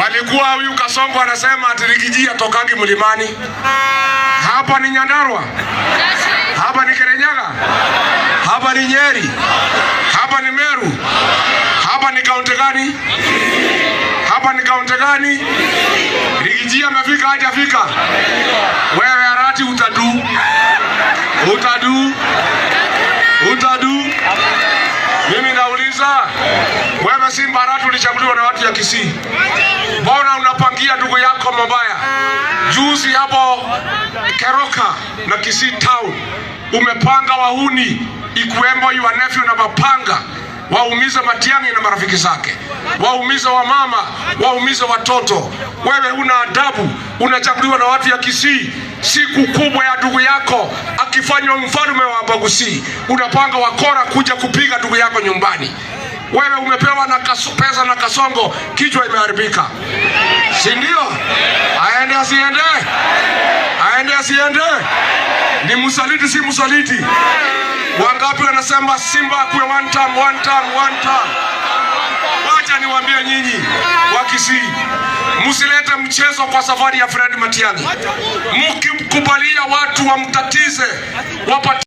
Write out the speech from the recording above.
Walikuwa huyu Kasongo anasema ati Riggy G atokangi mlimani. Hapa ni Nyandarua, hapa ni Kirinyaga, hapa ni Nyeri, hapa ni Meru, hapa ni kaunti gani? Hapa ni kaunti gani? Riggy G amefika, hajafika? Wewe Arati utadu, utadu, utadu. Mimi nauliza wewe, Simba Arati ulichaguliwa na watu ya Kisii, mbona unapangia ndugu yako mabaya? Juzi hapo Keroka na Kisii town umepanga wahuni ikiwemo your nephew na mapanga waumize Matiang'i na marafiki zake, waumize wamama, waumize watoto. Wewe huna adabu, unachaguliwa na watu ya Kisii. Siku kubwa ya ndugu yako akifanywa mfalme wa Abagusii, unapanga wakora kuja kupiga ndugu yako nyumbani. Wewe umepewa na pesa na Kasongo, kichwa imeharibika, si ndio? Aende asiende? Aende asiende? Ni msaliti, si msaliti? Wangapi wanasema Simba akuwe one term, one term, one term? Wacha niwaambie nyinyi wa Kisii, msilete mchezo kwa safari ya Fred Matiang'i. Mkikubalia watu wamtatize, wapate